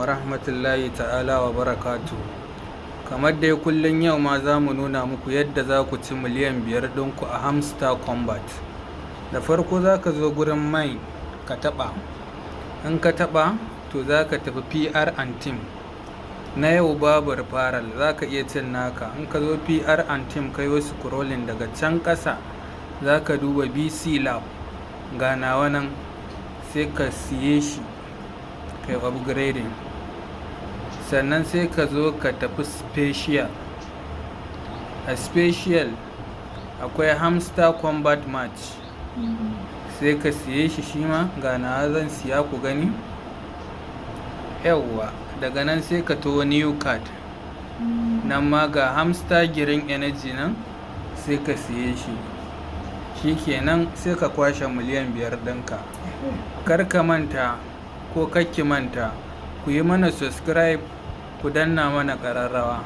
Wa rahmatullahi ta'ala wa barakatu. Kamar dai kullum, yau ma za mu nuna muku yadda za ku ci miliyan 5 ɗinku a Hamster Combat. Da farko za ka zo gurin mine ka taɓa. In ka taɓa, to za ka tafi PR and team. Na yau babu referral, za ka iya cin naka. In ka zo PR and team, ka yi scrolling daga can ƙasa, za ka duba BC Lab. Ga nawa nan, sai ka siye shi, kai upgrading. Sannan sai ka zo ka tafi special. A special akwai Hamster Combat Match, sai ka siye shi shima. Ga nawa, zan siya ku gani. Yawwa, daga nan sai ka taho new card. Nan ma ga Hamster Green Energy nan, sai ka siye shi. Shikenan, sai ka kwashe miliyan 5 ɗinka. Kar ka manta, ko kakki manta, ku yi mana subscribe, ku danna mana ƙararrawa.